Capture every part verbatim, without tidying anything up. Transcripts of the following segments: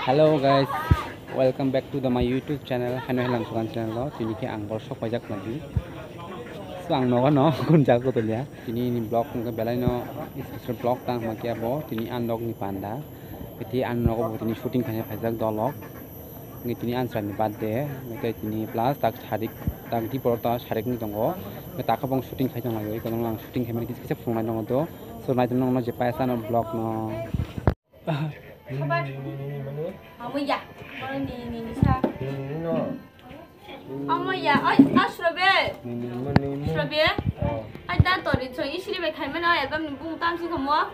Hello guys, welcome back to the my YouTube channel. Hano helang sukan channel lo. Tini khe ang bor sok paijak lagi. So ang nogo no kun jago to liya. Tini ni vlog hwnkhe belai no special vlog tang ma khe abo. Tini ang nog ni panda. Tini ang nogo bo tini shooting khaina paijak dolok. Ngi tini answer ni birthday. Ngi tini plus tak sadik tak di porta sadik ni tongo. Ngi takha bong shooting khai tong lagi. Kono lang shooting khai mani kisa kisa phunai tongo to. So nai tong no je paisa no vlog no. Ni, ni, ni, ni, mani? Amo ya, mani ni, ni, ni sa. Ni, ni, no. Amo ya, ai, ah, Shrabe. Ni, ni, mani, mani. Shrabe. Oh. Ai, da to ri chong isiri be khai mano album ni bung tam si khamo.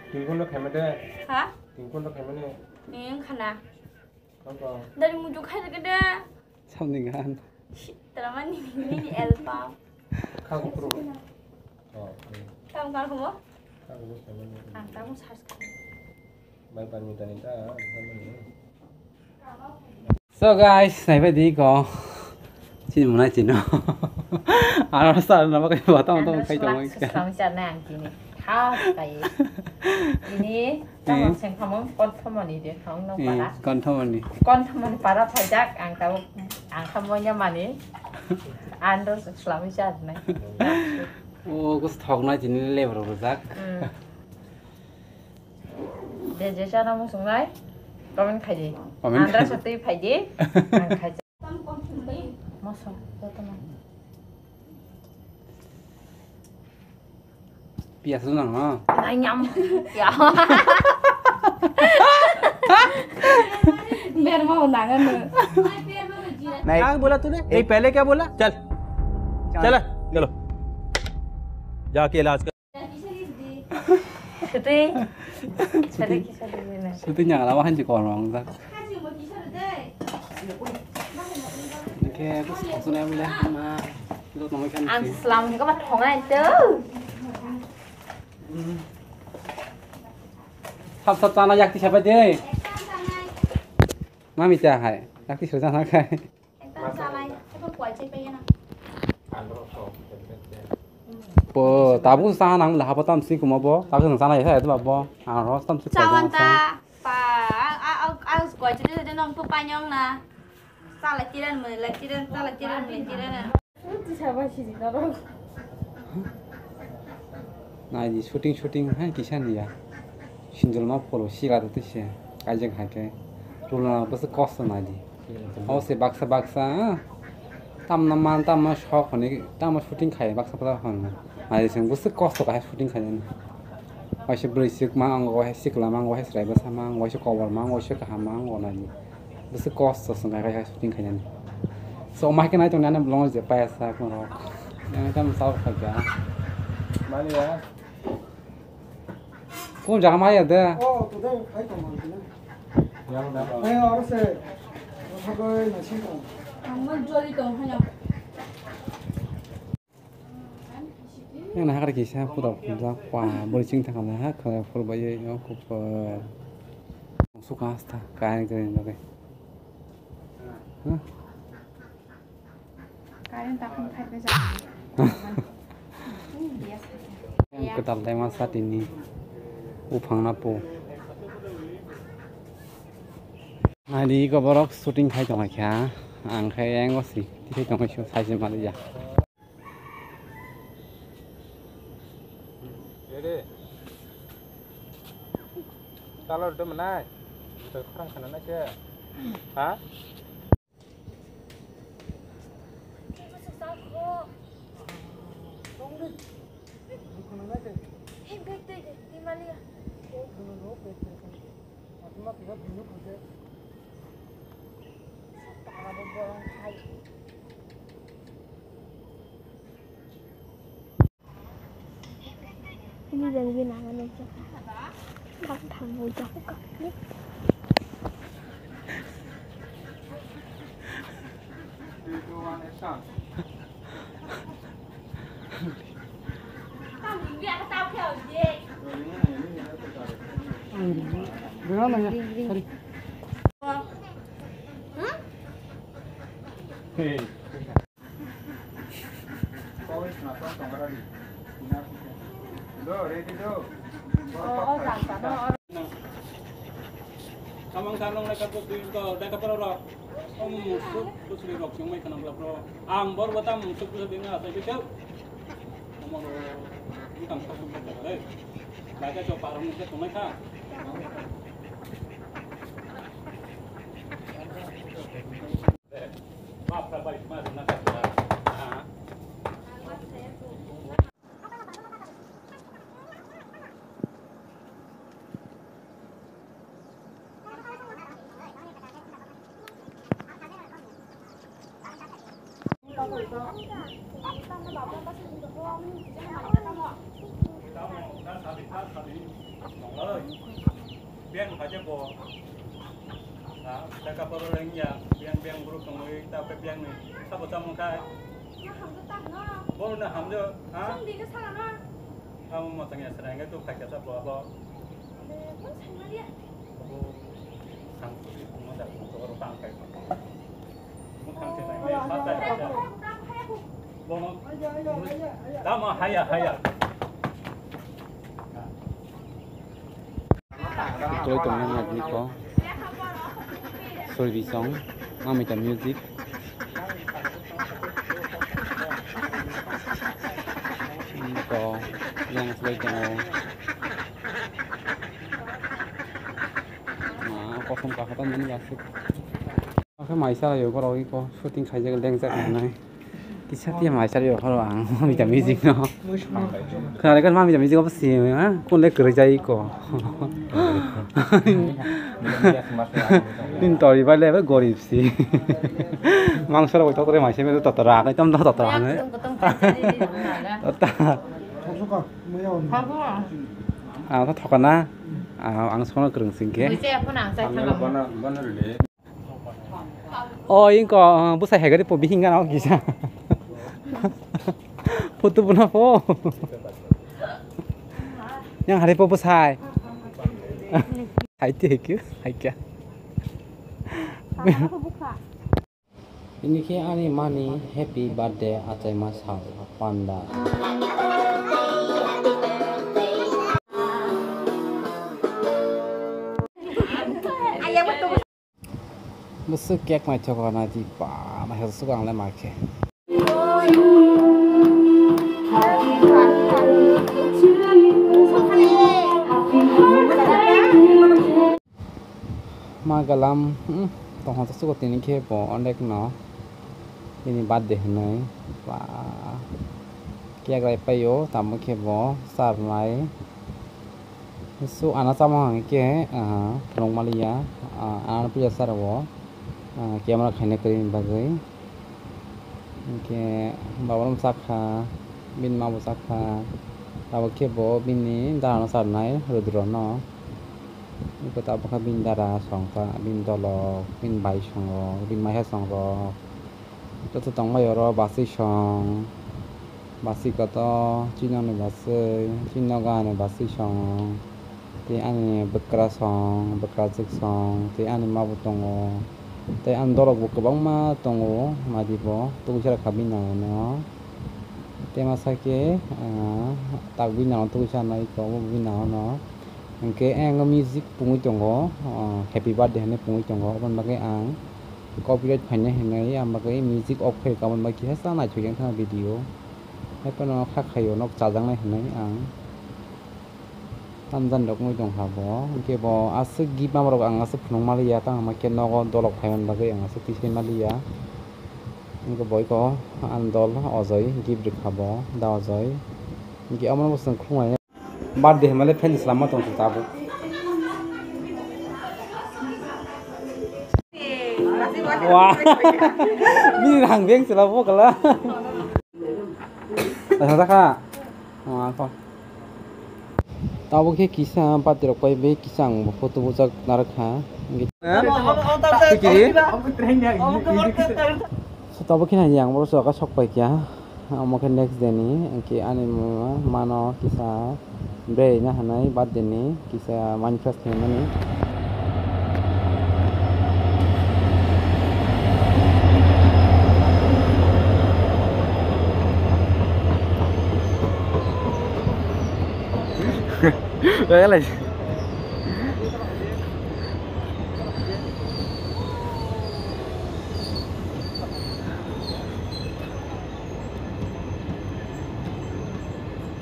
Tingkun no khai mate. Ha? Tingkun no khai mane. Ni khana. Dari mujuk khai lagi de. Something kan. Tara mani ni ni elpa. Kha kupru. Oh. Tam kar kumo? Kha kupru sama ni. Ang tamu sars. Bai pan mita ni ta, sama ni. So guys, naibai di ko. Chini munai chino. Aro sar na bakai bata mo to kai tong. Slam sar na ang chini. Khas kai. Ini tamo sengkhamon konthamoni de khang no para. Konthamoni. Konthamoni para phaijak ang tabo ang khamonya mani. Ando slam sar na. O gus thok na chini level rojak. De je chana muchungnai comment khaidi. Comment Andra khaidi. Satwi phaidi. Ang khai. Moso joto no. Piyas rw nang no? Nai nyam. Ya. Ber mo nangan no. नहीं। कहाँ बोला तूने? नहीं, पहले क्या बोला? चल। चल। चला, चलो। जाके इलाज कर। Sutwi. Sutwi kisa dili na. Sutwi nyang lama hanji kono ang ta. Oke, terus maksudnya boleh ma. Lu ngomong kan. Ang slam ko ba thongai tu. Sap sap chana yak ti sapa de. Mami ta hai. Yak ti sapa chana khai. Ekdom salai, ebo kuai chai pai na. Po, tabuk sa nang le habo tam si kumo bo, tabuk nang sana ya sa ba bo. Ang ro tam si kuai. Chawan ta, pa, a, a, a, a, kuai chai de nong po pa nyong na. Salai tiran mo, lai tiran, salai tiran mo, lai tiran na. Ti sa ba si di na ro. Naidi shooting shooting hai kisa niya. Sinjolma pholo sila da tise. Kaijak hai khe. Rula bwswk kosto naidi. O se baksa baksa, ah. Tamna man, tamna sok hwnwi, tamna shooting khai baksa baksa hwnwi. Naidi chwng bwswk kosto kha shooting khainani. Waisa bwrwi swk ma, ang waisa sikla ma, ang waisa chwrai bwsa ma, ang waisa kobor ma, ang waisa kaham ma, ang naidi. Bwswk kosto se nai kha shooting khainani. So, ma khe nai tong nani vlog je paya sa kono rok. Yang tam sa kha ga. Mali ya. Kun jaga ma ya de. Oh, today khai tong ma. Yang da. Eh, aro se. Thagoi na si tong. Ang mon joli tong hanya. Yang na hakar kisa pudak pudak pa bori ching thang na ha kha phur bai yo kup. Suka asta kain kain lagi. Huh? Kain takun khai pe ja. Yang ketal tema saat ini upang napo. Nadi ko borok shooting khai tong kha. Ang khai yang osi. Tisi tong kha sai se mali ya. Ready? Chalor de manai. To khorang khana na khe. Ha? Ini dan gue nangan aja. Bang thambo jago kak ni. Hey. Samang sa nong lekha bwswi ko lekha pora rok. Om musuk bwswi rok sing mai khana bla pro. Ang bor bata musuk bwswi ding asai bwswi. Omo ro butang sa sung lekha re. Baca coba rong ni se tumai kha. Maaf kha bai ma na kha. Biang khaja bo. Ha, taka poro lengya, biang biang guru tongwi ta pe biang ni sabo chamung khai. Boro na hamjo, ha? Amo mo tangya srang tu khai kasa bo abo. Abo sang tu di mo da ko ro tang khai. Mo tang se nai, ma ta ya. Bo mo. Tamo haya haya. Kloi tongnai nagni ko. Sorry song. Mamita music. Ko yang kloi tongo. Ma kosom kahata nani asuk. Oke, maisa yo, borok iko shooting khaijak, lengjak nai. Kisa tiya maisa yo, horo ang, mamita music no. Khare kan mamita music obo si, ha? Kun le kwrwi jai iko. Tin tori bai le gorib si. Mangso rok tok tok maisa me totora, kai tom totora ne. Kutung kutung khaijak ni nang nara. Tota. Thoksuka, muya on. Thoksuka. Ah, ta thokana. Ah, ang sono kwrwng singke. Muise phone ang sai thangna. Bana, bana rede. O, ingko, ah, bwsai hai gari po bihing gana o kisa. Photo buna po. Yang hari po bwsai. Hai ti hai kya? Hai kya? Ini khe ani mani happy birthday achaima sal panda. Bwswk cake naithok rwna di ba, naithok swk ang le ma khe. Ma galam, hmm, tongthok swk tini khe bo onek no bini birthday hinwi ba cake rai paio, tamo khe bo charwnai. So, ano chamung hwnkhe, ah, phunuk maliya, ah, ano puja sara o, ah, camera khaina kwrwini bagwi. Hwnkhe baba rok chakha, bini ma bo chakha, tabuk khe bo bini dara no charwnai Rudra no. Eko tabuk khe bini dara songkha, bini dolok, bini bai songrok, bini maiha songrok. Joto tongbai oro bwswi song, bwswi kotor, chini nokni bwswi, chini nogo ani bwswi song, tei ani bwkra song, bwkrajwk song, tei ani ma bo tongo, tei ani dolok bo kwbangma tongo, madi bo tubui sara kha bini nango no, tei masa khe, ah, tak bini nango tubui sara nai tongo bini nango no. Hwnkhe ayang o music pungwi tongo, ah, happy birthday hinwi pungwi tongo, aboni bagwi ang copyright phainai hinwi ang bagwi music off khaio, aboni bagwi kisa naithok yang thangna video. Haiphano kha khaio nok chajaknai hinwi ang tamjani rok wngwi tongkha bo, hwnkhe bo aswk gift ma borok ang aswk phunuk maliya, tamo hwnba khe nogo dolok phaimani bagwi ang aswk tisai maliya. Hwnkhe boiko ang dol Ojoi gift rwkha bo, da Ojoi. Hwnkhe omono bo chwng khulumlainai. Birthday hwnmale fan slamma tong se tabuk. Wah. Bini rang beng sela bo kala. Tasa kha. Wah ko. Tabuk khe kisa birthday rok pai be kisa ang bo photo bujak narwk kha. Tikiri. So tabuk khe nai ang bo sok pai kya. Omo khe next day ni, hwnkhe ani mano kisa berai na hinwi birthday ni kisa mind fresh khaimani.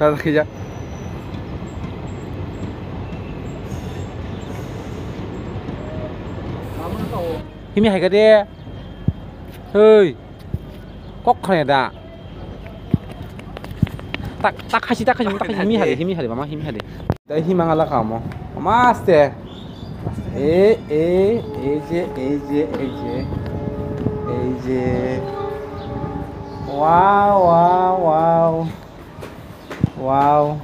Khija. Himi hai ka de. Hei. Kok khre da. Tak, tak khasi, tak khasi, tak khasi, himi hari, himi hari, mama, himi hari. Dai hima ngala kamo. Mama aste. E, e, e je, e je, e je. E je. Wow, wow, wow. Wow.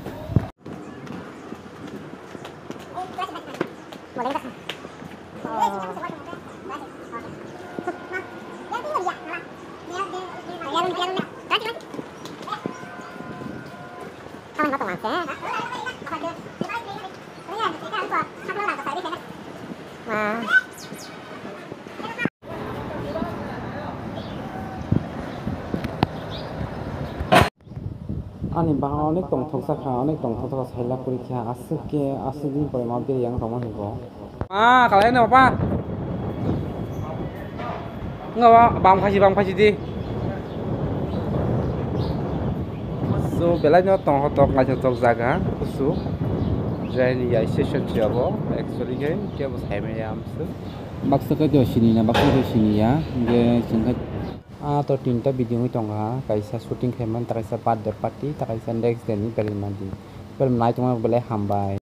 Ani bahan onek tongthok sakha, onek tongthok sakha, sailak pori kha, aswk khe, aswk din pore ma beri yang tongma hinwi bo. Ah, kalai no, papa. Enggak, Pak. Bam khaji, bam khaji di. So, belai no tong hotok, nai tok jaga, kusu. Jaini ya session si abo, actually khe, khe bo sai maya amsu. Baksa khe to sini na, baksa khe sini ya, ge singkha. Ah, to tinta video wngwi tongkha, kaisa shooting khaimani, ta kaisa birthday party, ta kaisa next day ni belemani. Belai nai tongma belai hambai.